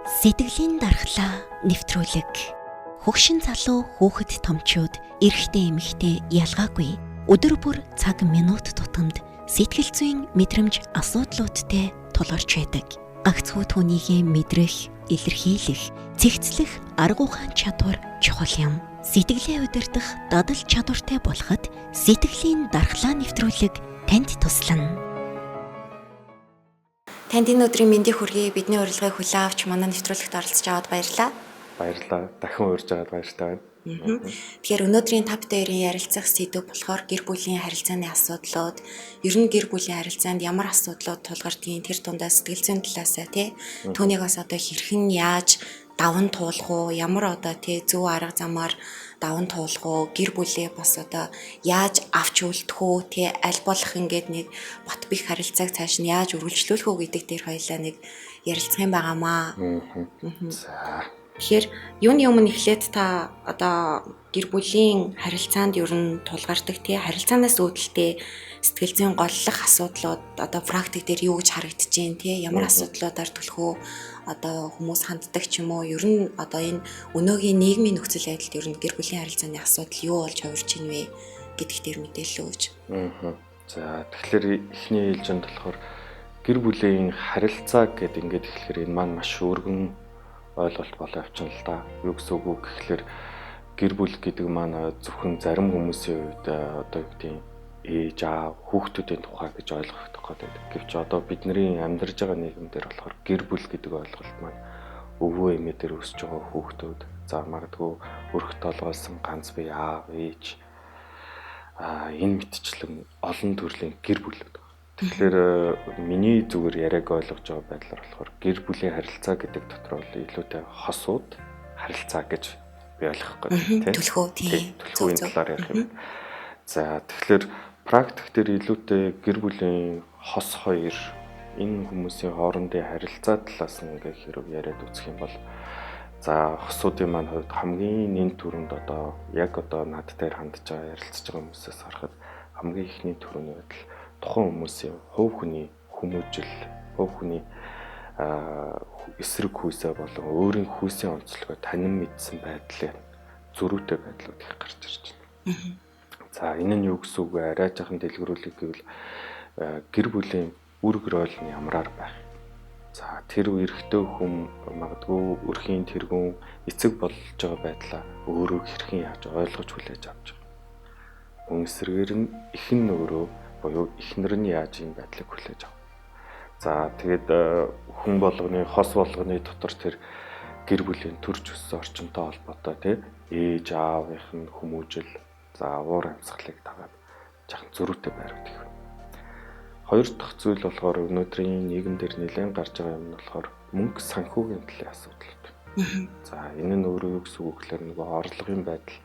Сэтгэлийн дархлаа нэвтрүүлэг. Хөгшин залуу, хүүхэд томчууд, эрэгтэй эмэгтэй ялгаагүй өдөр бүр цаг минут тутамд сэтгэл зүйн мэдрэмж асуудлуудтай тулгарч байдаг. Гагцхүү түүнийгээ мэдрэх, илэрхийлэх, цэгцлэх арга ухаан чадвар чухал юм. Сэтгэлээ удирдах дадал чадвартай болоход сэтгэлийн дархлаа нэвтрүүлэг танд туслана. Танд энэ өдрийн мэндийг хүргэе. Бидний урилгыг хүлээн авч манай нэвтрүүлэгт оролцож аваад баярлалаа. Баярлалаа. Дахин урьж байгаад баяртай байна. Тэгэхээр өнөөдрийн тав дээрийн ярилцах сэдэв болохоор гэр бүлийн харилцааны асуудлууд, ер нь гэр бүлийн харилцаанд ямар асуудлууд тулгардгийг, тэр дундаа сэтгэл зүйн талаасаа тий түүнийг бас одоо хэрхэн яаж даван туулах уу, ямар одоо тий зөв арга замаар даван туулах уу, гэр бүлээ бас одоо яаж авч үлдэх үү, тий аль болох ингээд нэг бат бих харилцааг цааш нь яаж үргэлжлүүлэх үү гэдэг дээр хоёлаа нэг ярилцах юм байгаамаа. За. Тэгэхээр юуны өмнө эхлээд та одоо гэр бүлийн харилцаанд ер нь тулгардаг тий харилцаанаас үүдэлтэй сэтгэл зүйн голлох асуудлууд одоо практик дээр юу гэж харагдаж байна тий ямар асуудлуудаар түлхүү одоо хүмүүс ханддаг ч юм уу, ер нь одоо энэ өнөөгийн нийгмийн нөхцөл байдалд ер нь гэр бүлийн харилцааны асуудал юу болж хувирч байна вэ гэдг дээр мэдээлэл өгөөч. За, тэгэхээр эхний ээлжинд болохоор гэр бүлийн харилцаа гэдэг ингээд эхлэхээр энэ маань маш өргөн ойлголт болоо явчихна л да. Юу гэсэн үг вэ гэхлээр гэр бүл гэдэг маань зөвхөн зарим хүмүүсийн хувьд одоо юу гэдэг ээж аав хүүхдүүдийн тухай гэж ойлгогдох гэдэг. Гэвч одоо бидний амьдарч байгаа нийгэм дээр болохоор гэр бүл гэдэг ойлголт маань өвөө эмээ дээр өсөж байгаа хүүхдүүд, за магадгүй өрх толгойлсон ганц бие аав ээж, энэ мэтчлэн олон төрлийн гэр бүлүүд. Тэгэхээр миний зүгээр яриаг ойлгож байгаа байдлаар болохоор гэр бүлийн харилцаа гэдэг дотор бол илүүтэй хосууд харилцаа гэж би ойлгох гэдэг тийм. Түлхүү тийм. Түлхүүгийн талаар ярих юм. За, тэгэхээр практик дээр илүүтэй гэр бүлийн хос хоёр энэ хүмүүсийн хоорондын харилцаа талаас нь ингээ хэрэг яриад үзэх юм бол за хосуудын маань хувьд хамгийн нэн түрүүнд одоо яг одоо над дээр хандж байгаа ярилцж байгаа хүмүүсээс харахад хамгийн ихний түрүүний байдал тухайн хүмүүсийн хувь хүний хүмүүжил, хувь хүний эсрэг хүйсээ болон өөрийн хүйсийн онцлогоо танин мэдсэн байдлыг зөрүүтэй байдлууд их гарч ирж байна. За, энэ нь юу гэсэн үг вэ? Арай жаахан дэлгэрүүлэх гэвэл гэр бүлийн үүрэг роль нь ямараар байх. За, тэр эрэгтэй хүн магадгүй өрхийн тэргүүн эцэг болж байгаа байдлаа өөрөө хэрхэн яаж ойлгож хүлээж авч байгаа. Мөн эсрэгээр нь эх нь өөрөө буюу эхнэр нь яаж ийм байдлыг хүлээж авах. За, тэгээд хүн болгоны, хос болгоны дотор тэр гэр бүлийн төрж өссөн орчинтой холбоотой тий ээж аавынх нь хүмүүжил, за уур амьсгалыг дагаад жаахан зөрүүтэй байрууд их байна. Хоёр дахь зүйл болохоор өнөөдрийн нийгэм дээр нэлээд гарч байгаа юм нь болохоор мөнгө санхүүгийн төлөв асуудал. За, энэ нь өөрөө юу гэсэн үг гэхээр нөгөө орлогын байдал,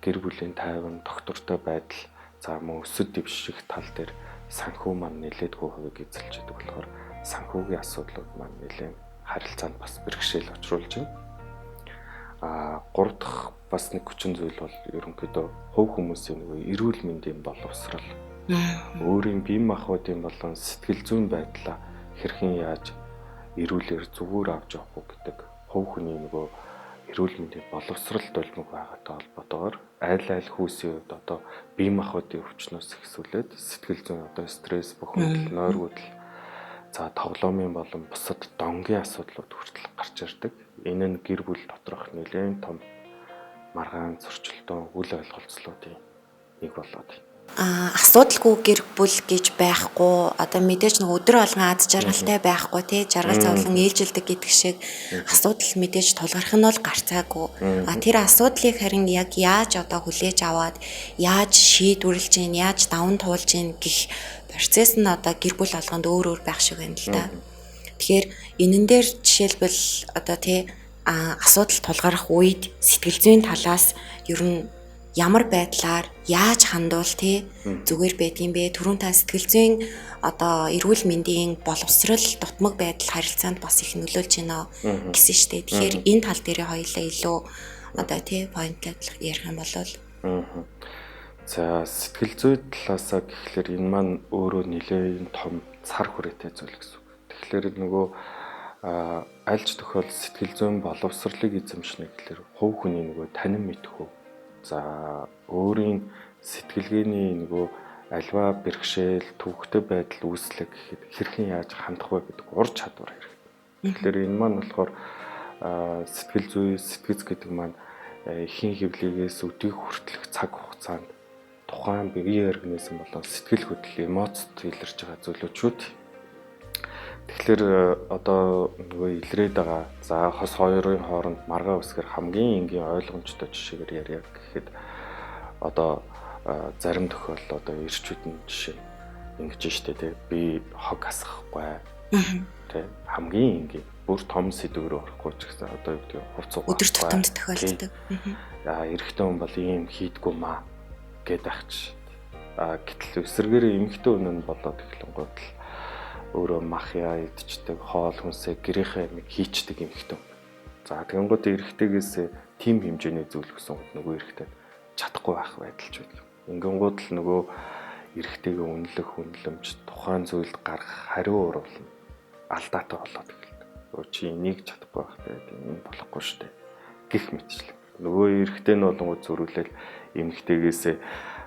гэр бүлийн тайван, доктортой байдал, за мөн өсөд дэвших тал дээр санхүү маань нэлээдгүй хувийг эзэлж идэг болохоор санхүүгийн асуудлууд маань нэлээд харилцаанд бас бэрхшээл учруулж байна. Гурав дахь бас нэг хүчин зүйл бол ерөнхийдөө хувь хүмүүсийн нөгөө эрүүл мэндийн боловсрал, өөрийн бие махбодын болон сэтгэл зүйн байдлаа хэрхэн яаж эрүүлэр зүгээр авч явах уу гэдэг хувь хүний нөгөө эрүүл мэндийн боловсрал долмог байгаатай холбоотойгоор аль аль хүүсийн хувьд одоо бие махбодын өвчнөөс ихсүүлээд сэтгэл зүйн одоо стресс, бухимдал, нойргүйдэл, за тоглоомын болон бусад донгийн асуудлууд хүртэл гарч ирдэг. Энэ нь гэр бүл доторх нэлээд том маргаан зөрчилдөөн үл ойлголцлоодын нэг болоод байна. Асуудалгүй гэр бүл гэж байхгүй, одоо мэдээж нэг өдөр болгон аз жаргалтай байхгүй тий жаргал зовлон ээлжилдэг гэдэг шиг асуудал мэдээж тулгарх нь бол гарцаагүй. Тэр асуудлыг харин яг яаж одоо хүлээж аваад яаж шийдвэрлэж гин, яаж даван туулж гин гэх процесс нь одоо гэр бүл болгонд өөр өөр байх шиг байна л да. Тэгэхээр энэн дээр жишээлбэл одоо тий асуудал тулгарх үед сэтгэл зүйн талаас ер нь ямар байдлаар яаж хандвал тий зүгээр байдгийн бэ? Түрүүн та сэтгэл зүйн одоо эрүүл мэндийн боловсрал, дутмаг байдал харилцаанд бас их нөлөөлж байна гэсэн штэ. Тэгэхээр энэ тал дээрээ хоёулаа илүү одоо тий поинтлаад ярих юм бол. За, сэтгэл зүй талаасаа гэхлээр энэ маань өөрөө нэлээд том цар хүрээтэй зүйл гэсэн үг. Тэгэхээр нөгөө Альж тохиол сэтгэл зүйн боловсролыг эзэмшнэ гэхлээр хувь хүний нөгөө танин мэдхүү. За өөрийн сэтгэлгээний нөгөө альва бэрхшээл, төвхтэй байдал үүслэг гэхэд хэрхэн яаж хандах вэ гэдэг ур чадвар хэрэгтэй. Тэгэхээр энэ маань болохоор сэтгэл зүй, сэтгэц гэдэг маань хийн хөвлөгөөс өдийг хүртэлх цаг хугацаанд тухайн биеийн организм болон сэтгэл хөдлөл, эмоцод илэрч байгаа зүйлүүд. Тэгэхээр одоо нөгөө илрээд байгаа за хос хоёрын хооронд маргаа үсгэр хамгийн энгийн ойлгомжтой жишээгээр ярья гэхэд одоо зарим тохиолдолд одоо эрчүүд нь жишээ ингэж штэ тий би хог асгахгүй тий хамгийн энгийн бүр том сэдв рүү орохгүй ч гэсэн одоо юу гэдгийг хувц өдөр тутамд тохиолддог. Эрэгтэй хүн бол ийм хийдгүү маа гэдэг ах чи. Гэтэл эсэргээрээ эмэгтэй хүн нь болоод эхлэнгууд л өөрөө махья идчихдэг, хоол хүнсээ гэрийнхээ амиг хийчдэг эмэгтэй хүн. За тэгэнгүүт эрэгтэйгээс тийм хэмжээний зүйл хүсэн нөгөө эрэгтэй чадахгүй байх байдалч байдаг. Ингэнгүүт л нөгөө эрэгтэйгээ үнэлэх, үнэлэмж, тухайн зүйлд гаргах хариу уруулна алдаатай болоод эхэлдэг. Чи энийг чадахгүй байх тэгээд энэ болохгүй штэ гэх мэтчлэн. Нөгөө эрэгтэй нь болонгууд зөрүүлэл эмэгтэйгээсээ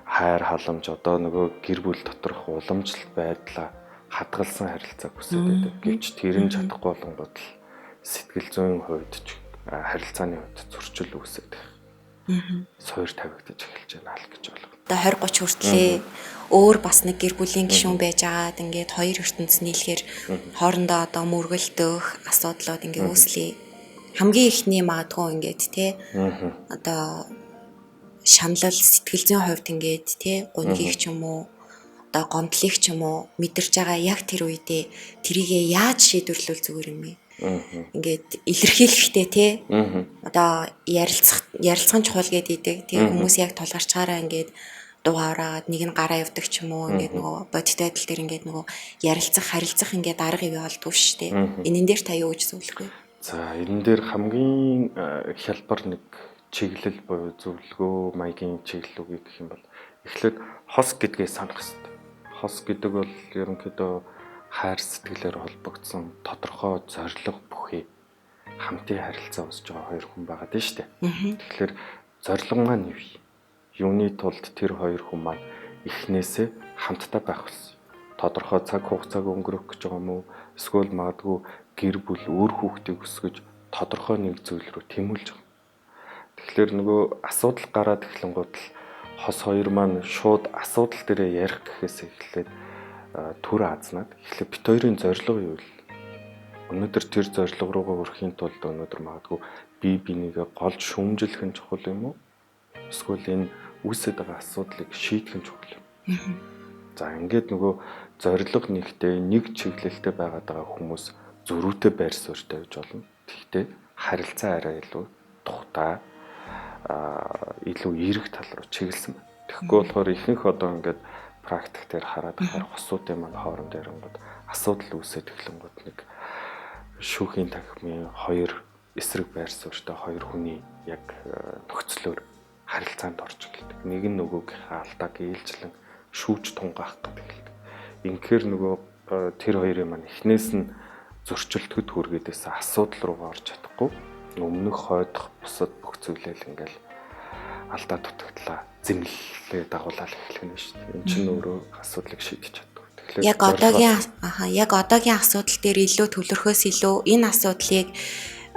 хайр халамж одоо нөгөө гэр бүл доторх уламжлалт байдлаа хадгалсан харилцааг хүсээд байдаг. Гэвч тэр нь чадахгүй болонгууд л сэтгэл зүйн хувьд ч харилцааны хувьд зөрчил үүсээд суур тавигдаж эхэлж байна л гэж ойлгоо. Одоо 20 30 хүртлээ өөр бас нэг гэр бүлийн гишүүн байж агаад ингээд хоёр ертөнц нийлэхээр хоорондоо одоо мөргөлдөх асуудлууд ингээд үүслэе. Хамгийн ихний магадгүй ингээд те одоо шаналл сэтгэл зүйн хувьд ингээд те гунгийг ч юм уу одоо гомдлыг ч юм уу мэдэрч байгаа яг тэр үедээ тэрийгээ яаж шийдвэрлүүл зүгээр юм бэ? Ингээд илэрхийлэхдээ те одоо ярилцах нь чухал гэдэг. Тэгээ хүмүүс яг тулгарчгаараа ингээд дугаараад нэг нь гараа явдаг ч юм уу ингээд нөгөө бодит байдал дээр ингээд нөгөө ярилцах харилцах ингээд арга ивэ болдгоо шүү дээ. Энэн дээр та юу гэж зөвлөх вэ? За энэн дээр хамгийн хялбар нэг чиглэл буюу зөвлөгөө маягийн чиглэл үгүй гэх юм бол эхлээд хос гэдгээ санах хэрэгтэй. Хос гэдэг бол ерөнхийдөө хайр сэтгэлээр холбогдсон тодорхой зорилго бүхий хамтын харилцаа үүсэж байгаа хоёр хүн байгаа дээ шүү дээ. Тэгэхээр зорилго маань юу вэ? Юуны тулд тэр хоёр хүн маань эхнээсээ хамтдаа байх болсон. Тодорхой цаг хугацааг өнгөрөх гэж байгаа юм уу? Эсвэл магадгүй гэр бүл өөр хүүхдийг өсгөж тодорхой нэг зүйл рүү тэмүүлж байгаа. Тэгэхээр нөгөө асуудал гараад эхлэнгууд л хос хоёр маань шууд асуудал дээрээ ярих гэхээс эхлээд түр азнаад эхлээд бит хоёрын зорилго юу вэ? Өнөөдөр тэр зорилго руугаа хүрэхийн тулд өнөөдөр магадгүй бие бинийгээ голж шүүмжлэх нь чухал юм уу? Эсвэл энэ үүсээд байгаа асуудлыг шийдэх нь чухал юм. За ингээд нөгөө зорилго нэгтэй нэг чиглэлтэй байгаад байгаа хүмүүс зөрүүтэй байр суурьтай гэж болно. Тэгэхдээ харилцаа арай илүү тухтай илүү эерэг тал руу чиглэсэн байна. Тэгэхгүй болохоор ихэнх одоо ингээд практик дээр хараад байхаар хосуудын маань хооронд ярингууд асуудал үүсээд эхлэнгууд нэг шүүхийн танхимын хоёр эсрэг байр суурьтай хоёр хүний яг нөхцлөөр харилцаанд орж эхэлдэг. Нэг нь нөгөөгийнхээ алдааг ээлжлэн шүүж тунгаах гэдэг эхэлдэг. Инхээр нөгөө тэр хоёрын маань эхнээс нь зөрчилдөд хүргээдээс асуудал руугаа орж чадахгүй өмнөх хойдох бусад бүх зүйлэл ингээл алдаа дутагдлаа зэмлэлээ дагуулаад эхлэх нь шүү дээ. Энэ чинь өөрөө асуудлыг шийдэж чаддаг. Тэгэхээр яг одоогийн асуудал дээр илүү төвлөрөхөөс илүү энэ асуудлыг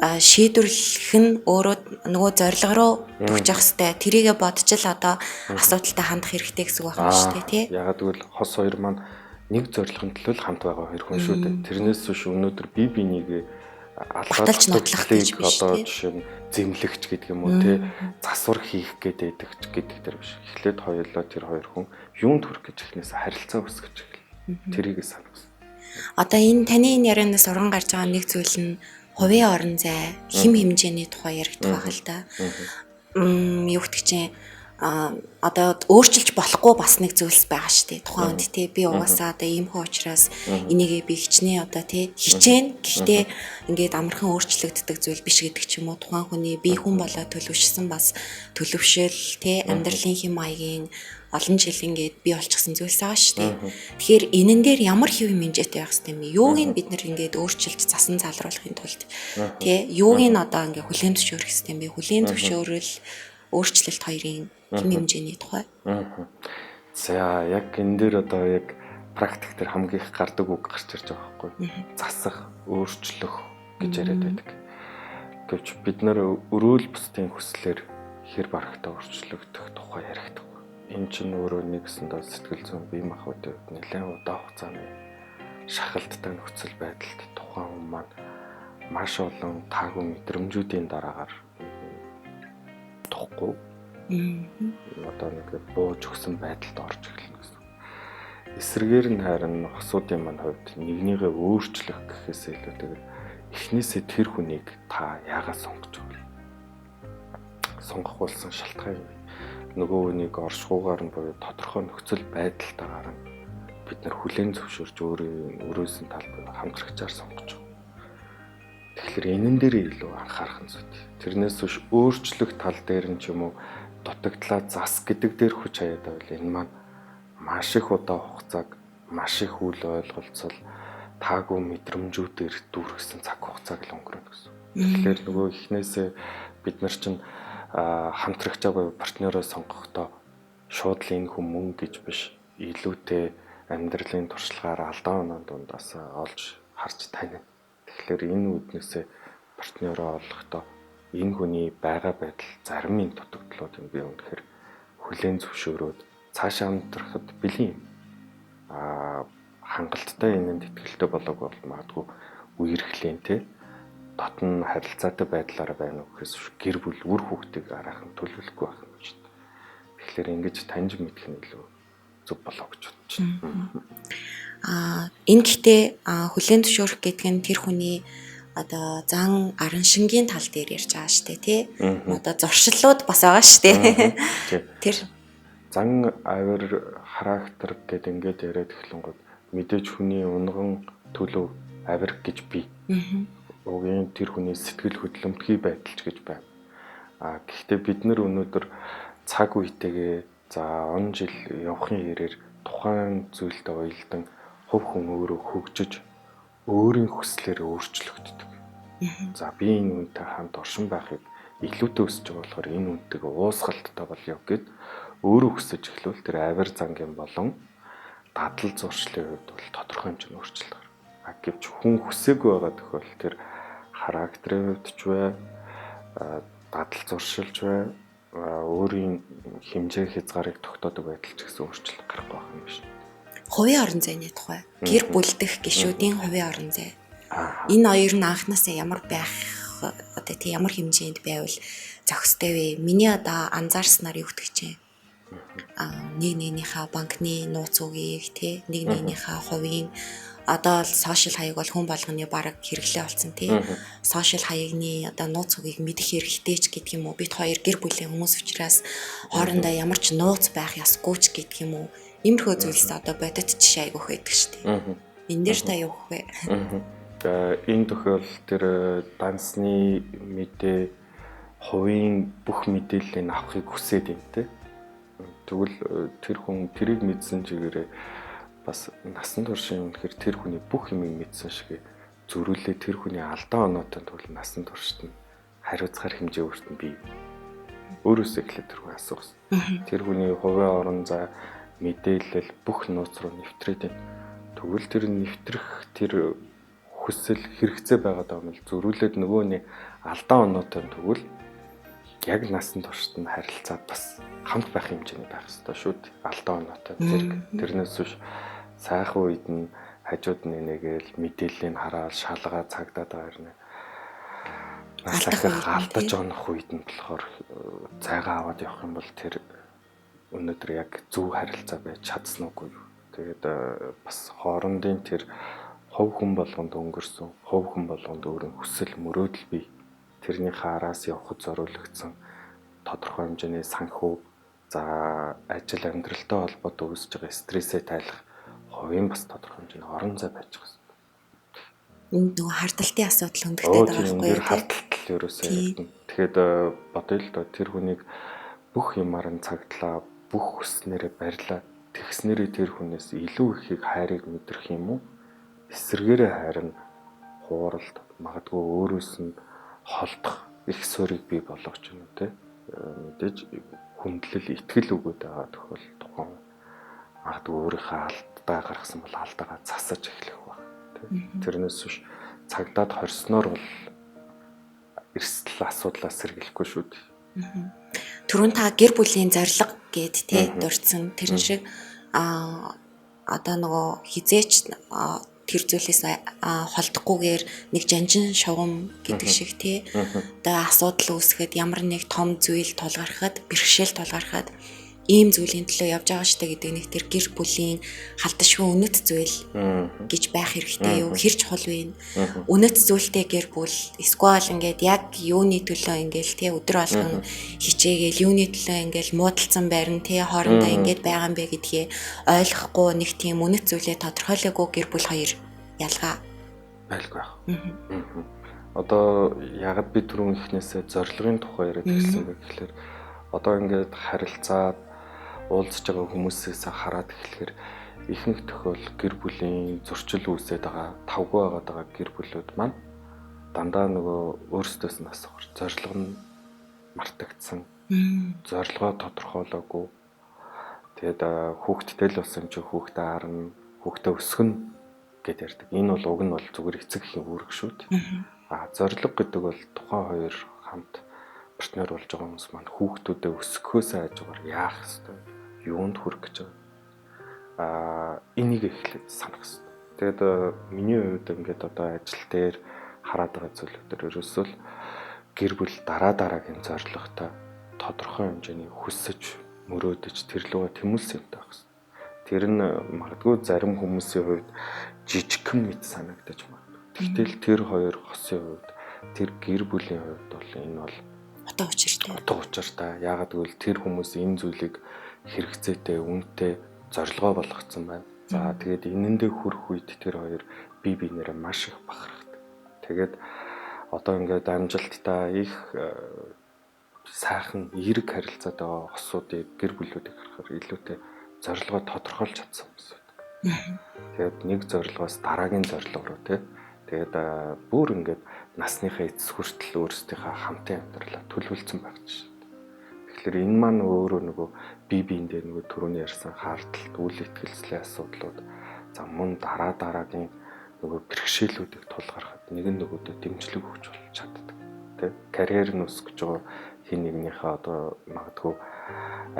шийдвэрлэх нь өөрөө нөгөө зорилго руу түгжих хэвээр тэрийгэ бодож л одоо асуудалтай хандах хэрэгтэй гэсэн үг байна шүү дээ, тий? Ягаад гэвэл хос хоёр маань нэг зорилгын төлөө л хамт байгаа хоёр хүн шүү дээ. Тэрнээс биш өнөөдөр бие бинийгээ алгаад нотлох гэж биш одоо жишээ нь зэмлэгч гэдэг юм уу те засвар хийх гэдэг гэдэг тэр биш. Эхлээд хоёулаа тэр хоёр хүн юунд хүрэх гэж эхнээс харилцаа үүсгэж эхэлнэ. Тэрийг санах. Одоо энэ таны энэ ярианаас уран гарч байгаа нэг зүйл нь хувийн орон зай, хэм хэмжээний тухай яригдах байх л та. Юу гэдэг чинь одоо өөрчилж болохгүй бас нэг зүйлс байгаа шүү дээ. Тухайн үед те би угаасаа одоо ийм хөө учраас энийгээ би хичнээн одоо те хичээн. Гэхдээ ингээд амархан өөрчлөгддөг зүйл биш гэдэг ч юм уу. Тухайн хүний бие хүн болоо төлөвшсөн бас төлөвшөл те амьдралын хэм маягийн олон жил ингээд бий болчихсон зүйлс байгаа шүү дээ. Тэгэхээр энэн дээр ямар хэв хэмжээтэй байх хэрэгтэй юм бэ? Юуг нь бид нэр ингээд өөрчилж засан залруулахын тулд тий юуг нь одоо ингээд хүлээн зөвшөөрөх хэрэгтэй юм бэ? Хүлээн зөвшөөрөл, өөрчлөлт хоёрын хэм хэмжээний тухай. За яг энэ дээр одоо яг практик дээр хамгийн их гардаг үг гарч ирж байгаа байхгүй. Засах, өөрчлөх гэж яриад байдаг. Гэвч бид нэр өрөөл бусдын хүслээр хэр барагтаа өөрчлөгдөх тухай яригддаг. Энэ чинь өөрөө нэгсэндээ сэтгэл зүйн бие махбодын хувьд нэлээд удаан хугацааны шахалттай нөхцөл байдалд тухайн хүн маань маш олон таагүй мэдрэмжүүдийн дараагаар тухгүй одоо нэг бууж өгсөн байдалд орж эхэлнэ гэсэн. Эсрэгээр нь харин хосуудын маань хувьд нэгнийгээ өөрчлөх гэхээс илүүтэйгээр эхнээсээ тэр хүнийг та яагаад сонгож байгаа вэ? Сонгох болсон шалтгаан юм. Нөгөө хүнийг оршихугаар нь буюу тодорхой нөхцөл байдалтайгаар нь бид нар хүлээн зөвшөөрч өөрийн өрөөсөн тал буюу хамтрагчаар сонгож байгаа. Тэгэхээр энэн дээр илүү анхаарах нь зүйтэй. Тэрнээс биш өөрчлөх тал дээр нь ч юм уу дутагдлаа зас гэдэг дээр хүч хаяад байвал энэ маань маш их удаан хугацааг, маш их үл ойлголцол, таагүй мэдрэмжүүдээр дүүргэсэн цаг хугацааг л өнгөрөөнө гэсэн. Тэгэхээр нөгөө эхнээсээ бид нар чинь хамтрагчаа буюу партнероо сонгохдоо шууд л энэ хүн мөн гэж биш, илүүтэй амьдралын туршлагаар алдаа оноо дундаас олж харж танина. Тэгэхээр энэ үүднээсээ партнероо олохдоо энэ хүний байгаа байдал зарим энэ дутагдлуудыг би үнэхээр хүлээн зөвшөөрөөд цаашаа амьдрахад бэлэн юм. Хангалттай энэнд итгэлтэй болоог бол магадгүй үерхлийн те дотн харилцаатай байдлаараа байна уу гэхээс гэр бүл үр хүүхдийг араахан төлөвлөхгүй байх юм шүү дээ. Тэгэхээр ингэж таньж мэдэх нь илүү зөв болоо гэж бодож байна. Энэ гэхдээ хүлээн зөвшөөрөх гэдэг нь тэр хүний одоо зан араншингийн тал дээр ярьж байгаа шүү дээ тий. Одоо зуршлууд бас байгаа шүү дээ. Тэр зан авир характер гэд ингээд яриад эхлэнгууд мэдээж хүний унган төлөв авир гэж бий. Угийн тэр хүний сэтгэл хөдлөмтгий байдал ч гэж байна. Гэхдээ бид нар өнөөдөр цаг үетэйгээ за он жил явахын хэрээр тухайн зүйлтэй уялдан хувь хүн өөрөө хөгжиж өөрийн хүслээр өөрчлөгддөг. За би энэ хүнтэй хамт оршин байхыг илүүтэй өсөж байгаа болохоор энэ хүнтэйгээ уусгалттай болёо гэд өөрөө хүсэж эхлүүл тэр авир зангийн болон дадал зуршлын хувьд бол тодорхой хэмжээний өөрчлөлт гарна. Гэвч хүн хүсээгүй байгаа тохиолдолд тэр характерын хувьд ч бай, дадал зуршилж бай, өөрийн хэмжээ хязгаарыг тогтоодог байдал ч гэсэн өөрчлөлт гарахгүй байх юм биш. Хувийн орон зайны тухай. Гэр бүл дэх гишүүдийн хувийн орон зай. Энэ хоёр нь анхнаасаа ямар байх одоо тий ямар хэмжээнд байвал зохистой вэ? Миний одоо анзаарснаар юу гэдэг чинь нэг нэгнийхээ банкны нууц үгийг тий нэг нэгнийхээ хувийн одоо л сошиал хаяг бол хүн болгоны бараг хэрэглээ болсон тий. Сошиал хаягны одоо нууц үгийг мэдэх хэрэгтэй ч гэдэг юм уу. Бид хоёр гэр бүлийн хүмүүс учраас хоорондоо ямар ч нууц байх ёсгүй ч гэдэг юм уу. Иймэрхүү зүйлс одоо бодит жишээ айгүйх байдаг шүү дээ. Энэ дээр та юу гэх вэ? Энэ тохиолдолд тэр дансны мэдээ хувийн бүх мэдээллийг авахыг хүсээд юм те. Тэгвэл тэр хүн тэрийг мэдсэн чигээрээ бас насан туршийн үнэхээр тэр хүний бүх юмыг мэдсэн шиг зөрүүлээ тэр хүний алдаа оноотой тул насан туршид нь хариуцгаар хэмжээ өөрт нь бий. Өөрөөсөө эхлээд тэр хүн асуух. Тэр хүний хувийн орон зай мэдээлэл бүх нууц руу нэвтрээд байна. Тэгвэл тэр нэвтрэх тэр хүсэл хэрэгцээ байгаад байгаа юм л зөрүүлээд нөгөөний алдаа оноотой тэгвэл яг насан туршид нь харилцаад бас хамт байх хэмжээний байх ёстой шүү дээ. Алдаа оноотой зэрэг. Тэрнээс биш сайхан үед нь хажууд нь нэгээл мэдээллийг хараад шалгаа цагдаад байгаа юм. Нас ахих алдаж онох үед нь болохоор зайгаа аваад явах юм бол тэр өнөөдөр яг зөв харилцаа байж чадсан уугүй юу. Тэгээд бас хоорондын тэр хувь хүн болгонд өнгөрсөн, хувь хүн болгонд өөрийн хүсэл мөрөөдөл бий. Тэрнийхээ араас явхад зориулагдсан тодорхой хэмжээний санхүү, за ажил амьдралтай холбоотой үүсэж байгаа стрессээ тайлах хувийн бас тодорхой хэмжээний орон зай байж байгаа юм. Энд нөгөө хардталтын асуудал хөндөгдөд байгаа байхгүй юу? Хардталт ерөөсөө яригдана. Тэгэхээр бодъё л доо тэр хүнийг бүх юмар нь цагтлаа, бүх хүснээрээ барилаад тэгснээрээ тэр хүнээс илүү ихийг хайрыг мэдрэх юм уу? Эсвэргээрээ хайр нь хууралд магадгүй өөрөөс нь холдох их суурийг бий болгож юм те. Мэдээж хүндлэл итгэл өгөөд байгаа тохиолдолд тухайн магадгүй өөрийнхөө алдаа гаргасан бол алдаагаа засаж эхлэх байх те. Тэрнээс биш цагдаад хорсноор бол эрсдэл асуудлаас сэргийлэхгүй шүү дээ. Түрүүн та гэр бүлийн зорилго гээд те дурдсан тэрэн шиг одоо нөгөө хизээч тэр зүйлээс холдохгүйгээр нэг жанжин шугам гэдэг шиг тий. Одоо асуудал үүсгэхэд ямар нэг том зүйл тулгархад, бэрхшээл тулгархад ийм зүйлийн төлөө явж байгаа штэ гэдэг нэг тэр гэр бүлийн халдашгүй үнэт зүйл гэж байх хэрэгтэй юу? Хэр чухал вэ? Үнэт зүйлтэй гэр бүл эсвэл ингээд яг юуны төлөө ингээл тий өдөр болгон хичээгээл юуны төлөө ингээл муудалцсан байрна тий хоорондоо ингээд байгаа юм бэ гэдгээ ойлгохгүй нэг тийм үнэт зүйлээ тодорхойлоогүй гэр бүл хоёр ялгаа байлгүй байх. Одоо ягд би түрүүн ихнээсээ зорилгын тухай яриад ирсэн бэ гэхлээр одоо ингээд харилцаад уулзж байгаа хүмүүсээс хараад эхлэхээр ихэнх тохиолдолд гэр бүлийн зөрчил үүсээд байгаа, тавгүй байгаад байгаа гэр бүлүүд маань дандаа нөгөө өөрсдөөс нь асуух зорилго нь мартагдсан, зорилгоо тодорхойлоогүй. Тэгээд хүүхэдтэй л болсон юм чи хүүхдээ харна, хүүхдээ өсгөнө гэд ярьдаг. Энэ бол уг нь бол зүгээр эцэг эхийн үүрэг шүү дээ. А зорилго гэдэг бол тухайн хоёр хамт партнер болж байгаа хүмүүс маань хүүхдүүдэд өсгөхөөс хажуугаар яах ёстой, юунд хүрэх гэж байгаа. Энийг эхлээд санах ёстой. Тэгээд миний хувьд ингээд одоо ажил дээр хараад байгаа зүйлүүдээр ерөөсөө л гэр бүл дараа дараагийн зорилготой тодорхой хэмжээний хүсэж, мөрөөдөж тэр лугаа тэмүүлсэн юмтай байх ёстой. Тэр нь магадгүй зарим хүмүүсийн хувьд жижигхэн мэт санагдаж магадгүй. Тэгтэл тэр хоёр хосын хувьд, тэр гэр бүлийн хувьд бол энэ бол утга учиртай. Утга учиртай. Яагаад гэвэл тэр хүмүүс энэ зүйлийг хэрэгцээтэй, үнэтэй зорилгоо болгоцсон байна. За тэгээд энэндээ хүрэх үед тэр хоёр бие биенээрээ маш их бахархдаг. Тэгээд одоо ингээд амжилттай их сайхан эерэг харилцаатай хосуудыг гэр бүлүүдийг харахаар илүүтэй зорилгоо тодорхойлж чадсан хүмүүс байдаг. Тэгээд нэг зорилгоос дараагийн зорилго руу тий. Тэгээд бүр ингээд насныхаа эцэс хүртэл өөрсдийнхээ хамтын амьдралаа төлөвлөсөн байх жишээ. Тэгэхээр энэ маань өөрөө нөгөө бие биендээ нөгөө түрүүний ярьсан хаардалт, үл итгэлцлийн асуудлууд за мөн дараа дараагийн нөгөө бэрхшээлүүдийг тулгархад нэг нь нөгөөдөө дэмжлэг өгч болж чаддаг. Тэ карьер нь өсөх гэж байгаа хин нэгнийхээ одоо магадгүй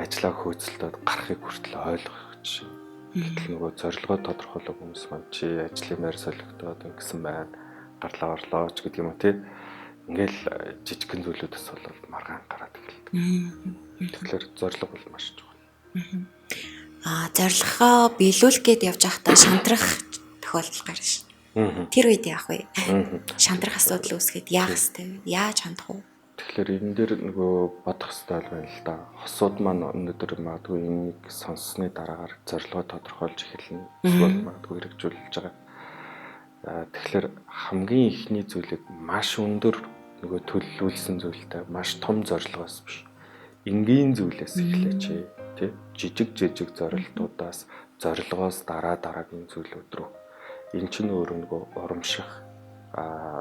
ажлаа хөөцөлтөд гарахыг хүртэл ойлгох жишээ. Гэтэл нөгөө зорилгоо тодорхойлох хүмүүс маань чи ажлын байр солигдоод ингэсэн байна, гарлаа орлоо ч гэдэг юм уу тий. Ингээл жижигхэн зүйлүүдээс болоод маргаан гараад эхэлдэг. Тэгэхээр зорилго бол маш чухал. Зорилгоо биелүүлэх гээд явж байхдаа шантрах тохиолдол гарна шин. Тэр үед яах вэ? Шантрах асуудал үүсгээд яах ёстой вэ? Яаж хандах вэ? Тэгэхээр энэ дээр нөгөө бодох ёстой байна л да. Хосууд маань өнөөдөр магадгүй энийг сонссны дараагаар зорилгоо тодорхойлж эхэлнэ. Эсвэл магадгүй хэрэгжүүлж байгаа. Тэгэхээр хамгийн эхний зүйлийг маш өндөр нөгөө төлөвлөсөн зүйлтэй маш том зорилгоос биш. Энгийн зүйлээс эхлээч тий. Жижиг жижиг зорилтуудаас зорилгоос дараа дараагийн зүйлүүд рүү. Энэ чинь өөрөө нөгөө урамших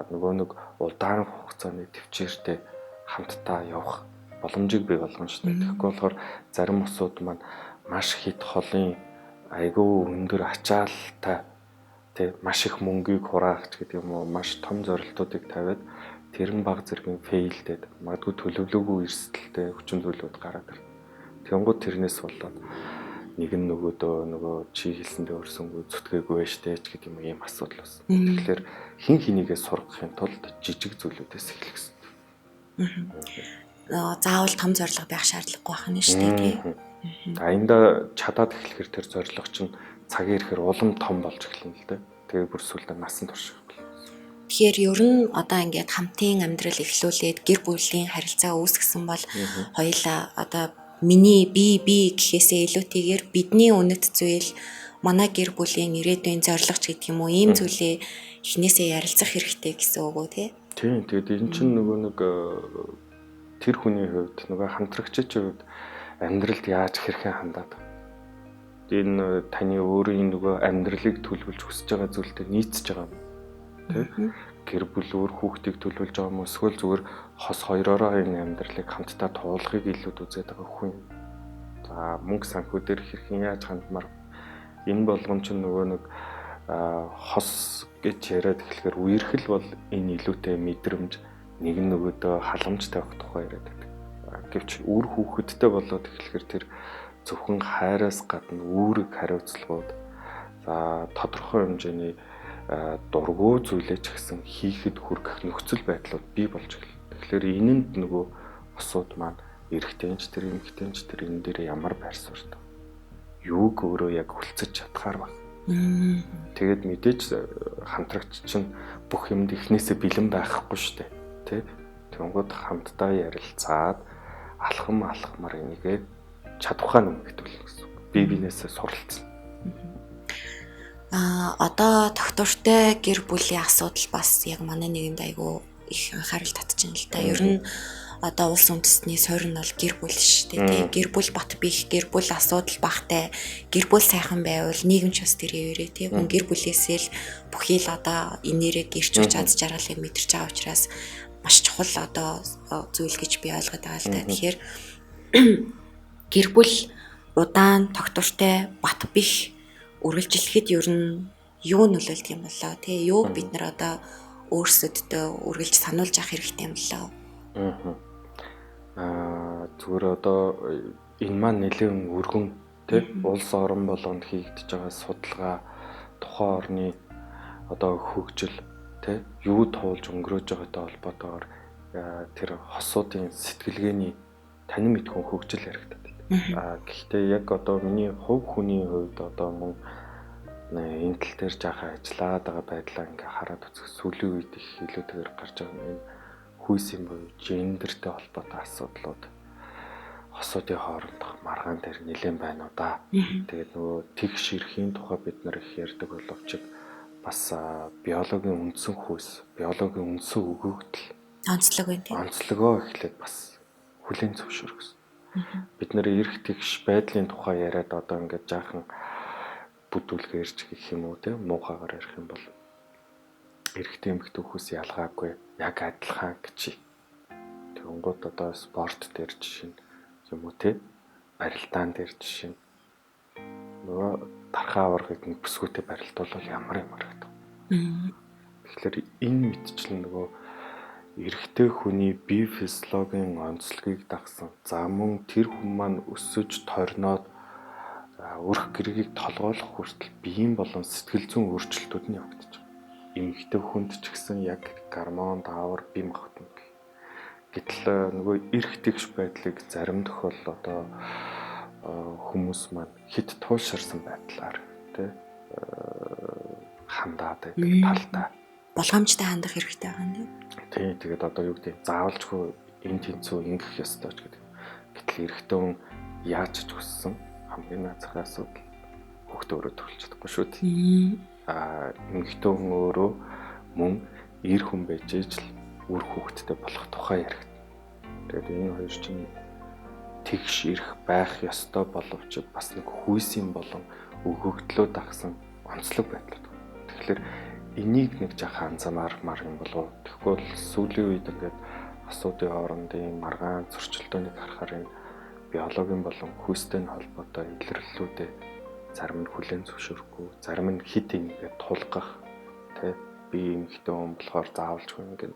нөгөө нэг удаан хугацааны төвчээртэй хамтдаа явах боломжийг бий болгоно шүү дээ. Тэгэхгүй болохоор зарим усуд маань маш хит холын айгүй өндөр ачаалтай тий маш их мөнгийг хураах ч гэдэг юм уу маш том зорилтуудыг тавиад тэр нь баг зэргийн фейлдээд магадгүй төлөвлөөгүй эрсдэлтэй хүчин зүйлүүд гараад ирнэ. Тэнгууд тэрнээс болоод нэг нь нөгөөдөө нөгөө чи хэлсэндээ өрсөнгөө зүтгээгүй байж тээ ч гэдэг юм уу ийм асуудал болсон. Тэгэхээр хин хинийгээ сургахын тулд жижиг зүйлүүдээс эхлэх хэрэгтэй. Заавал том зорилго байх шаардлагагүй байх нь шүү дээ тий. Аянда чадаад эхлэхээр тэр зорилго чинь цагийн ирэхээр улам том болж эхэлнэ л дээ. Тэгээ бүр сүлдээ насан турш. Тэгэхээр ер нь одоо ингээд хамтын амьдрал эхлүүлээд гэр бүлийн харилцаа үүсгэсэн бол хоёулаа одоо миний би гэхээсээ илүүтэйгээр бидний үнэт зүйл манай гэр бүлийн ирээдүйн зорилго ч гэдэг юм уу ийм зүйлээ эхнээсээ ярилцах хэрэгтэй гэсэн үг үү тий? Тийм. Тэгээд энэ чинь нөгөө нэг тэр хүний хувьд нөгөө хамтрагчийн хувьд Амьдралд яаж хэрхэн хандаад. Энэ таны өөрийн нөгөө амьдралыг төлөвлөж хүсэж байгаа зүйлтэй нийцэж байгаа юм. Тэ? Гэр бүл өөр хүүхдийг төлөвлөж байгаа юм уу? Эсвэл зүгээр хос хоёроороо энэ амьдралыг хамтдаа туулахыг илүүд үзээд байгаа хүн. За мөнгө санхүү дээр хэрхэн яаж хандмаар энэ болгон чинь нөгөө нэг хос гэж яриад эхлэхээр үерхэл бол энэ илүүтэй мэдрэмж нэг нь нөгөөдөө халамж тавих тухай яриад байдаг. Гэвч үр хүүхэдтэй болоод эхлэхээр тэр зөвхөн хайраас гадна үүрэг хариуцлагууд за тодорхой хэмжээний дургуй зүйлээ ч гэсэн хийхэд хүргэх нөхцөл байдлууд бий болж эхэлнэ. Тэгэхээр энэнд нөгөө осууд маань эрэгтэй ч тэр эмэгтэй ч тэр энэ дээр ямар байр суурьтай. Юуг өөрөө яг хүлцэж чадхаар байна. Тэгээд мэдээж хамтрагч чинь бүх юмд эхнээсээ бэлэн байхгүй шүү дээ. Тэ? Тэнгууд хамтдаа ярилцаад алхам алхмаар энийгээ чадвархаа нэмэгдүүлнэ гэсэн үг. Би бинээсээ суралцсан. Одоо доктортой гэр бүлийн асуудал бас яг манай нийгэмд айгүй их анхаарал татж байна л да. Ер нь одоо улс үндэстний суурь нь бол гэр бүл шүү дээ, тий. Гэр бүл бат бих, гэр бүл асуудал багтай, гэр бүл сайхан байвал нийгэм ч бас тэр хэвээрээ, тий. Хүн гэр бүлээсээ л бүхий л одоо инээрээ гэрч хүч аз жаргалыг мэдэрч байгаа учраас маш чухал одоо зүйл гэж би ойлгоод байгаа л да. Тэгэхээр гэр бүл удаан тогтвортой бат бих үргэлжлэхэд ер нь юу нөлөөлдөг юм болоо, тий? Юуг бид нар одоо өөрсөддөө үргэлж сануулж авах хэрэгтэй юм болоо? Зүгээр одоо энэ маань нэлээд өргөн тий улс орон болгонд хийгдэж байгаа судалгаа, тухайн орны одоо хөгжил тий юу туулж өнгөрөөж байгаатай холбоотойгоор тэр хосуудын сэтгэлгээний танин мэдхүн хөгжил яригдаад байна. Гэхдээ яг одоо миний хувь хүний хувьд одоо мөн энэ тал дээр жаахан ажиллаад байгаа байдлаа ингээ хараад үзэх сүүлийн үед их илүүтэйгээр гарч байгаа юм. Хүйсийн буюу гендертэй холбоотой асуудлууд хосуудын хоорондох маргаан дээр нэлээд байна уу да. Тэгээд нөгөө тэгш эрхийн тухай бид нар их ярьдаг боловч бас биологийн үндсэн хүйс, биологийн үндсэн өгөгдөл онцлог байна тийм. Онцлогоо эхлээд бас хүлээн зөвшөөрөх гэсэн. Бид нэр эрх тэгш байдлын тухай яриад одоо ингээд жаахан бүдүүлгээрч гэх юм уу тийм муухайгаар ярих юм бол эрэгтэй эмэгтэй хүйс ялгаагүй яг адилхан гэж. Тэгэнгүүт одоо спорт дээр жишээ юм уу те барилдаан дээр жишээ нөгөө тархаа аваргыг нэг бүсгүйтэй барилдуулбал ямар юм харагдав. Тэгэхээр энэ мэтчлэн нөгөө эрэгтэй хүний бие физиологийн онцлогийг дагсан. За мөн тэр хүн маань өсөж торноод өрх гэргийг толгойлох хүртэл биеийн болон сэтгэл зүйн өөрчлөлтүүд нь явагдаж байгаа. Эмэгтэй хүнд ч гэсэн яг гормон, даавар, бие махбод. Гэтэл нөгөө эрх тэгш байдлыг зарим тохиолдолд одоо хүмүүс маань хит туйлширсан байдлаар тий хандаад байдаг талтай. Болгоомжтой хандах хэрэгтэй байгаа юм. Тий, тэгээд одоо юу гэдэг заавалжгүй энэ тэнцүү ингэх ёстой ч гэдэг. Гэтэл эрэгтэй хүн яаж ч хүссэн хамгийн наацхан асуудал хүүхдээ өөрөө төрүүлж чадахгүй шүү дээ. Эмэгтэй хүн өөрөө мөн эр хүн байж ижил үр хүүхэдтэй болох тухай яригдана. Тэгээд энэ хоёр чинь тэгш эрх байх ёстой боловч бас нэг хүйсийн болон өгөгдлөө дагсан онцлог байдлууд. Тэгэхээр энийг нэг жаахан анзаармаар юм болов. Тэгэхгүй бол сүүлийн үед ингээд асуудын хоорондын маргаан зөрчилдөөнийг харахаар энэ биологийн болон хүйстэй холбоотой илэрлэлүүдээ зарим нь хүлээн зөвшөөрөхгүй, зарим нь хит энийгээ тулгах, тэ би эмэгтэй хүн болохоор заавалжгүй ингэ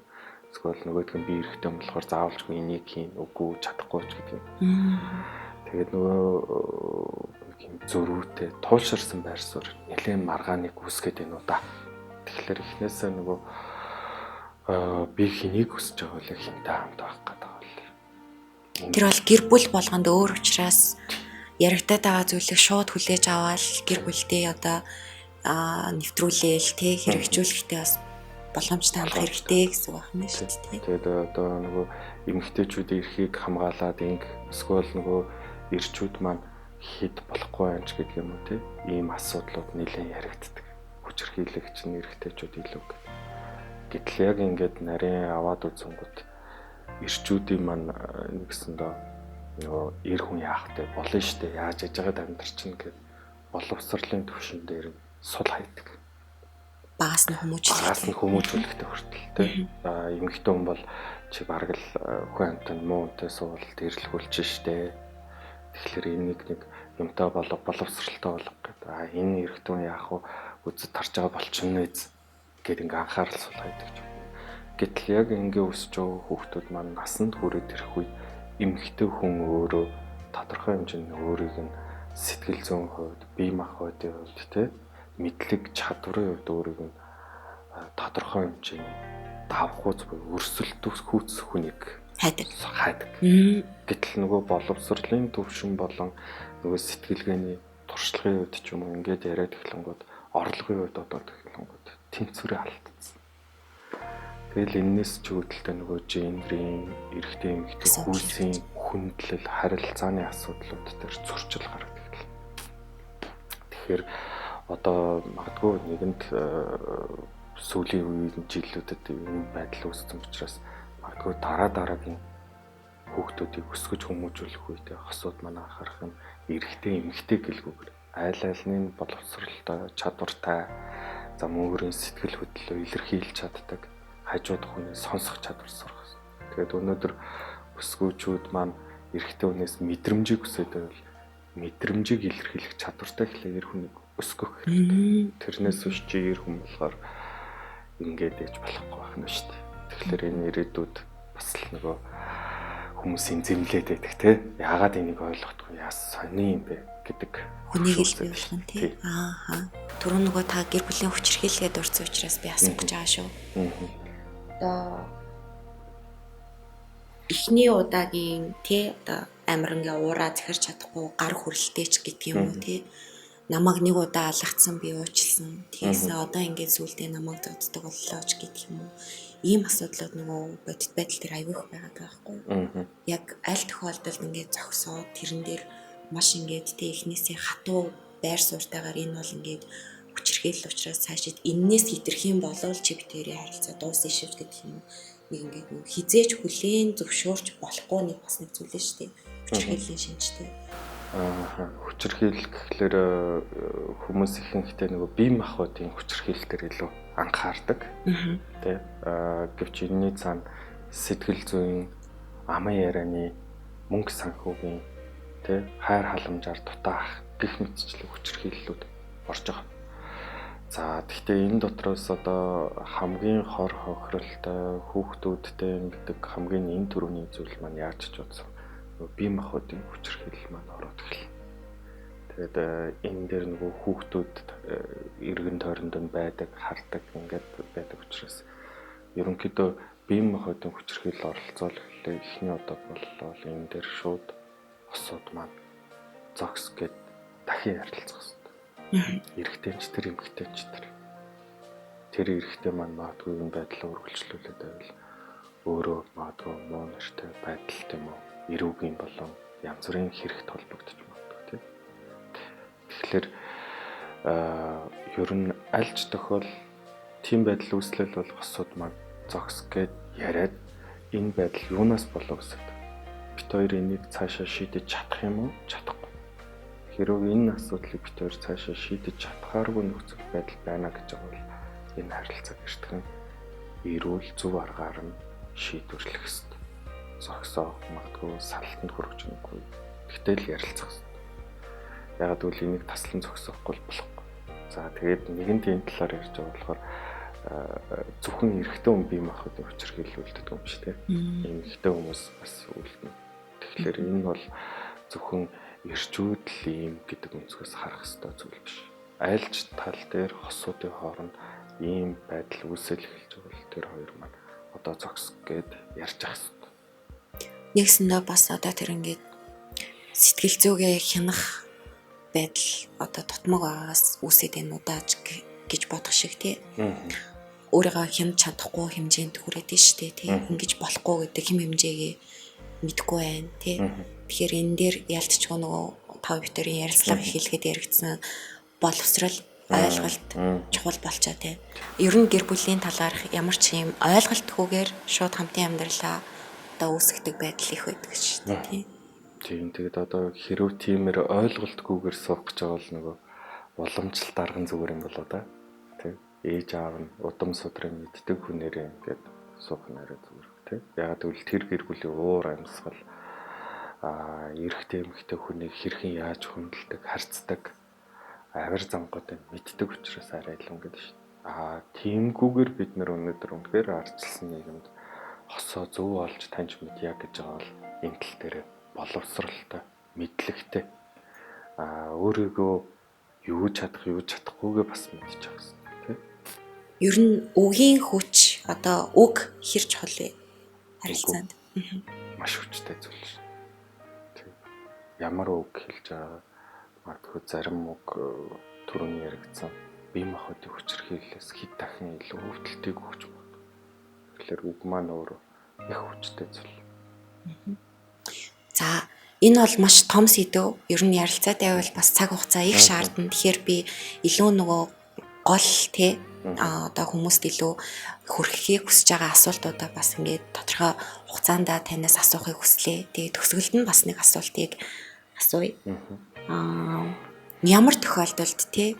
эсвэл нөгөөх нь би эрэгтэй хүн болохоор заавалжгүй энийг хийн, үгүй чадахгүй ч гэдэг юм. Тэгээд нөгөө нэг юм зөрүүтэй туулширсан байр суурь нэлээд маргааныг үүсгээд байна уу да. Тэгэхээр эхнээсээ нөгөө би хэнийг хүсэж байгаа вэ, хинтэй хамт байх гэдэг байгаа вэ. Тэр бол гэр бүл болгонд өөр учраас яригадаад байгаа зүйлийг шууд хүлээж аваад гэр бүлдээ одоо нэвтрүүлээл тэ хэрэгжүүлэхдээ бас боломжтой хандах хэрэгтэй гэсэн үг байна шүү дээ. Тэгээд одоо нөгөө эмэгтэйчүүдийн эрхийг хамгаалаад инг эсвэл нөгөө эрчүүд маань хэд болохгүй юм ч гэдэг юм уу те ийм асуудлууд нэлээд яригддаг. Хүчирхийлэгч нь эрэгтэйчүүд илүү гэдэг. Гэтэл яг ингээд нарийн аваад үзэнгүүт эрчүүдийн маань нэгсэндээ Нөгөө эр хүн яах вэ? Болно штэ. Яаж яж байгаад амьдарчин гэд боловсролын төвшин дээр нь сул хайдаг. Багаас нь хүмүүжүүлэх. Багаас нь хүмүүжүүлэхтэй хүртэл тий. Эмэгтэй хүн бол чи бараг л хүн амтанд муу үнтэй суул дэрлэхүүлж штэ. Тэгэхээр энийг нэг юмтай болго боловсралтай болго гэдэг. А энэ эрэгтэй хүн яах вэ? Үзэд тарж байгаа болчихно биз гэд ингээ анхаарал сул хайдаг ч юм. Гэтэл яг ингээ өсөж байгаа хүүхдүүд маань насанд хүрээд ирэх үед эмэгтэй хүн өөрөө тодорхой хэмжээний өөрийг нь сэтгэл зүйн хувьд, бие махбодын хувьд тий мэдлэг чадварын хувьд өөрийг нь тодорхой хэмжээний давхууц буюу өрсөлдөх хүүц хүнийг хайдаг. Гэтэл нөгөө боловсролын төвшин болон нөгөө сэтгэлгээний туршлагын хувьд ч юм уу ингээд яриад эхлэнгүүд орлогын хувьд бодоод эхлэнгүүд тэнцвэрээ алдсан. Тэгэл энэс ч үүдэлтэй нөгөө гендрийн эрэгтэй эмэгтэй хүйсийн хүндлэл харилцааны асуудлууд дээр зөрчил гаргадаг эхэлнэ. Тэгэхээр одоо магадгүй нэгэнд сүүлийн үеийн жилүүдэд энэ байдал үүссэн учраас магадгүй дараа дараагийн хүүхдүүдийг өсгөж хүмүүжүүлэх үедээ хосууд манай анхаарах нь эрэгтэй эмэгтэй гэлгүйгээр айл айлны боловсралтай, чадвартай, за мөн өөрийн сэтгэл хөдлөлөө илэрхийлж чаддаг, хажууд хүнээ сонсох чадвар сурах. Тэгээд өнөөдөр өсгөөчүүд маань эрэгтэй хүнээс мэдрэмжийг хүсээд байвал мэдрэмжийг илэрхийлэх чадвартай эхлээ эр хүнийг өсгөх хэрэгтэй. Тэрнээс биш чи эр хүн болохоор ингээд ээж болохгүй байх нь шүү дээ. Тэгэхээр энэ ирээдүйд бас л нөгөө хүмүүсийн зэмлээд байдаг те. Яагаад энийг ойлгохгүй яас сони юм бэ гэдэг хүнийг л бий болох нь тий. Ааха. Түрүү нөгөө та гэр бүлийн хүчирхийлэлгээ дурдсан учраас би асуух гэж байгаа шүү. Одоо эхний удаагийн тий одоо амар ингээ уураа захирч чадахгүй гар хүрлтэй ч гэдэг юм уу тий. Намайг нэг удаа алгацсан би уучлсан. Тэгээс одоо ингээд сүулдэ намайг зоддог боллоо ч гэдэг юм уу. Ийм асуудлууд нөгөө бодит байдал дээр аягүй их байгаа байхгүй. Яг аль тохиолдолд ингээд зогсоод тэрэн дээр маш ингээд тий эхнээсээ хатуу байр суурьтайгаар энэ бол ингээд хүчирхийлэл учраас цаашид эннээс хитрх юм болвол чи битэрийн харилцаа дуусна шивж гэдэг юм. Нэг ингээд нөгөө хизээж хүлээн зөвшөөрч болохгүй нэг бас нэг зүйл шүү дээ. Хүчирхийллийн шинжтэй. Хүчирхийлэл гэхлээр хүмүүс ихэнхдээ нөгөө бие махбодын хүчирхийлэл дээр илүү анхаардаг. Тэ. Гэвч энэний цаана сэтгэл зүйн, аман ярианы, мөнгө санхүүгийн, тэ, хайр халамжаар дутаах гэх мэтчлэн хүчирхийллүүд орж байгаа. За тэгвэл энэ дотроос одоо хамгийн хор хохиролтой хүүхдүүдтэй ингэдэг хамгийн энэ төрөний зүйл маань яаж ч бодсон бие махбодын хүчирхийлэл маань ороод эхэлнэ. Тэгээд энэ дээр нөгөө хүүхдүүд эргэн тойронд нь байдаг, хардаг ингээд байдаг учраас ерөнхийдөө бие махбодын хүчирхийлэл оролцоол эхлэе. Эхний удаа боллоо энэ дээр шууд осууд маань зогс гэд дахин ярилцах хэрэгтэй. Эрэгтэй ч тэр эмэгтэй ч тэр. Тэр эрэгтэй маань магадгүй энэ байдлаа үргэлжлүүлээд байвал өөрөө магадгүй муу нэртэй байдалтай юм уу? Эрүүгийн болон янз бүрийн хэрэгт холбогдож магадгүй тийм. Тэгэхээр ер нь аль ч тохиол тийм байдал үүслэл бол хосууд маань зогс гээд яриад энэ байдал юунаас болов гэсэн. Бит хоёр энийг цаашаа шийдэж чадах юм уу? Чадахгүй. Хэрвээ энэ асуудлыг бит хоёр цаашаа шийдэж чадхааргүй нөхцөл байдал байна гэж байгаа бол энэ харилцааг эртгэн эрүүл зөв аргаар нь шийдвэрлэх ёстой. Зогсоох магадгүй салтанд хүрэж үгүй. Гэтэл ярилцах хэрэгтэй. Ягаад гэвэл энийг таслан зогсоохгүй болохгүй. За тэгээд нэгэн тийм талаар ярьж байгаа болохоор зөвхөн эрэгтэй хүн бие махбодын хүчирхийлэл үлддэг юм биш үү? Эмэгтэй хүмүүс бас үлдэнэ. Тэгэхээр энэ бол зөвхөн эрчүүд л ийм гэдэг өнцгөөс харах ёстой зүйл биш. Аль ч тал дээр хосуудын хооронд ийм байдал үүсэл эхэлж байгаа бол тэр хоёр маань одоо зогс гээд ярьж ах ёстой. Нэгсэндээ бас одоо тэр ингээд сэтгэл зүгээ хянах байдал одоо тутмаг байгаагаас үүсээд энэ удааж гэж бодох шиг тий. Өөрийгөө хянаж чадахгүй хэмжээнд хүрээд нь штэ тий. Ингэж болохгүй гэдэг хэм хэмжээгээ мэдэхгүй байна тий. Тэгэхээр энэ дээр ялтчгүй нөгөө тав битэрийн ярилцлага эхэлгээд яригдсан боловсрал ойлголт чухал болчоо тий. Ер нь гэр бүлийн талаарх ямар ч юм ойлголтгүйгээр шууд хамтын амьдралаа одоо үүсгдэг байдал их байдаг шүү дээ тий. Тийм, тэгээд одоо хэрв тиймэр ойлголтгүйгээр суух гэж байгаа бол нөгөө уламжлалт арга нь зүгээр юм болоо да. Тэг. Ээж аав нь удам судрыг мэддэг хүнээрээ ингээд суух нь арай зүгээр тий. Ягаад гэвэл тэр гэр бүлийн уур амьсгал эрэгтэй эмэгтэй хүнийг хэрхэн яаж хүндэлдэг, харьцдаг авир зангуудыг мэддэг учраас арай илүү ингээд шүү дээ. Тиймгүүгээр бид нэр өнөөдөр үнэхээр ардчилсан нийгэмд хосоо зөв олж таньж мэдье гэж байгаа бол энэ тал дээр боловсралтай, мэдлэгтэй өөрийгөө юу чадах, юу чадахгүйгээ бас мэдчих хэрэгтэй тий. Ер нь үгийн хүч одоо үг хэр чухал вэ? Харилцаанд. Маш хүчтэй зүйл шүү. Тий. Ямар үг хэлж байгаа магадгүй зарим үг түрүүний яригдсан бие махбодын хүчирхийллээс хэд дахин илүү өвдөлтийг өгч магадгүй. Тэгэхээр үг маань өөрөө их хүчтэй зүйл. За, энэ бол маш том сэдэв. Ер нь ярилцаад байвал бас цаг хугацаа их шаардна. Тэгэхээр би илүү нөгөө гол те одоо хүмүүст илүү хүргэхийг хүсэж байгаа асуултуудаа бас ингээд тодорхой хугацаанд танаас асуухыг хүслээ. Тэгээд төгсгөлд нь бас нэг асуултыг асууя. Ямар тохиолдолд те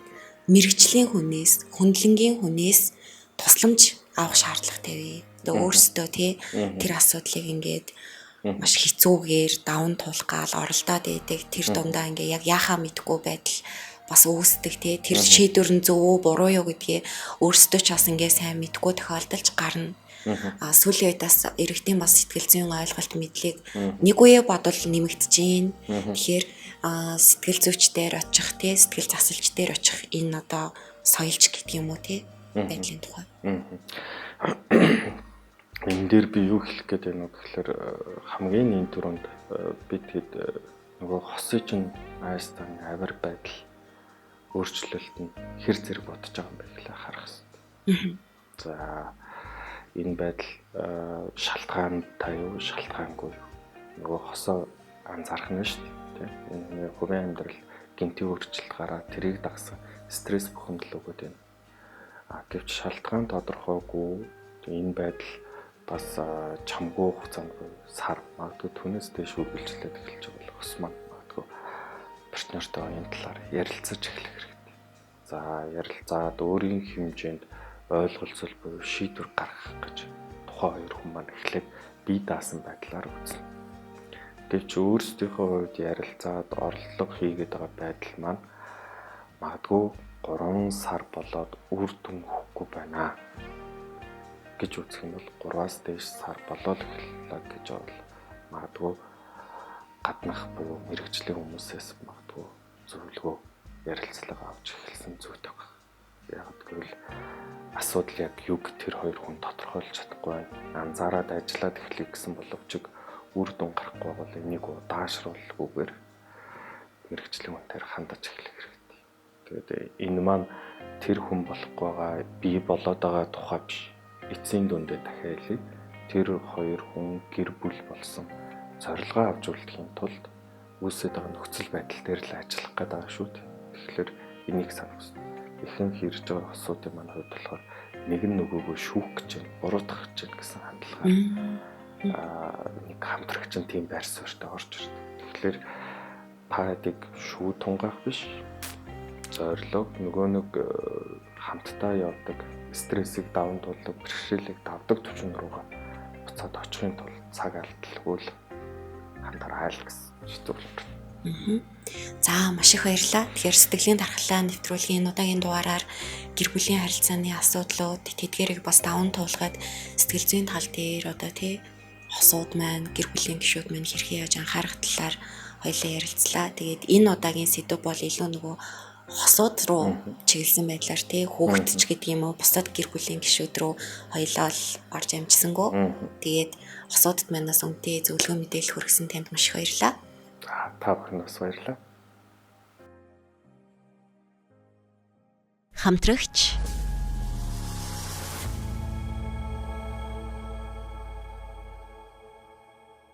мэрэгжлийн хүнээс, хүндлэнгийн хүнээс тусламж авах шаардлагатай вэ? Одоо өөрсдөө те тэр асуудлыг ингээд маш хэцүүгээр даван туулгаал оролдоод байдаг. Тэр дундаа ингээ яг яхаа мэдгүй байдал бас үүсдэг те. Тэр шийдвэр нь зөв үү, буруу юу гэдгээ өөрсдөө ч бас ингээ сайн мэдгүй тохиолдолж гарна. Сүүлийн үед бас иргэдийн бас сэтгэл зүйн ойлголт мэдлэг нэг үе бодвол нэмэгдэж гин. Тэгэхээр сэтгэл зүйчдэр очих те, сэтгэл засалч дээр очих энэ одоо соёлч гэдэг юм уу те байдлын тухай. Энэ дээр би юу хэлэх гээд байна вэ гэхлээр хамгийн нэгэн түрүүнд бид хэд нөгөө хосын чинь айстан авир байдал өөрчлөлт нь хэр зэрэг бодож байгаа юм бэ гэхлээр харах хэрэгтэй. За, энэ байдал шалтгаантай юу, шалтгаангүй юу? Нөгөө хосоо анзаарах нь шүү дээ. Энэ хүний хувийн амьдрал гинтийн өөрчлөлт гараад тэрийг дагсан стресс бухимдал өгöd байна. Гэвч шалтгаан тодорхойгүй энэ байдал бас чамгүй хугацаанд сар магадгүй түүнээс дээш үргэлжлээд эхэлж байгаа бол хос маань магадгүй партнертойгоо энэ талаар ярилцаж эхлэх хэрэгтэй. За, ярилцаад өөрийн хэмжээнд ойлголцол буюу шийдвэр гаргах гэж тухайн хоёр хүн маань эхлээд бие даасан байдлаар үзнэ. Гэвч өөрсдийнхөө хувьд ярилцаад оролдлого хийгээд байгаа байдал маань магадгүй 3 сар болоод үр дүн өгөхгүй байна гэж үзэх юм бол 3-аас дээш сар болоод эхэллээ гэж бол магадгүй гаднах буюу мэрэгжлийн хүмүүсээс магадгүй зөвлөгөө ярилцлага авч эхэлсэн зүйтэй байна. Яг гэвэл асуудал яг юг тэр хоёр хүн тодорхойлж чадахгүй байна. Анзаараад ажиллаад эхлэе гэсэн боловч үр дүн гарахгүй бол энийг удаашруулгүйгээр мэрэгжлийн хүнээр хандаж эхлэх хэрэгтэй. Тэгээд энэ маань тэр хүн болохгүй байгаа, би болоод байгаа тухай биш. Эцсийн дүндээ дахиад хэлье. Тэр хоёр хүн гэр бүл болсон зорилгоо авч үлдэхийн тулд үүсээд байгаа нөхцөл байдал дээр л ажиллах гээд байгаа шүү дээ. Тэгэхээр энийг санах хэрэгтэй. Ихэнх ирж байгаа хосуудын маань хувьд болохоор нэг нь нөгөөгөө шүүх гэж байна, буруутгах гэж байна гэсэн хандлагаар нэг хамтрагч нь тийм байр суурьтай орж ирдэг. Тэгэхээр парадыг шүү тунгаах биш, зорилго нөгөө нэг хамтдаа явдаг, стрессийг даван туулдаг, бэрхшээлийг давдаг түвшин рүүгээ буцаад очихын тулд цаг алдалгүй л хамтараа айл гэсэн шийдвэр. За, маш их баярлалаа. Тэгэхээр сэтгэлийн дархлаа нэвтрүүлгийн удаагийн дугаараар гэр бүлийн харилцааны асуудлууд тэдгэрийг бас даван туулгаад сэтгэл зүйн тал дээр одоо тий хосууд маань гэр бүлийн гишүүд маань хэрхэн яаж анхаарах талаар хоёлаа ярилцлаа. Тэгээд энэ удаагийн сэдв бол илүү нөгөө хосууд руу чиглэсэн байдлаар тий хүүхэд ч гэдэг юм уу бусад гэр бүлийн гишүүд рүү хоёлаа л орж амжсангүй. Тэгээд хосуудад манаас үнэтэй зөвлөгөө мэдээлэл хүргэсэн танд маш их баярлалаа. Та бүхэнд бас баярлалаа. Хамтрагч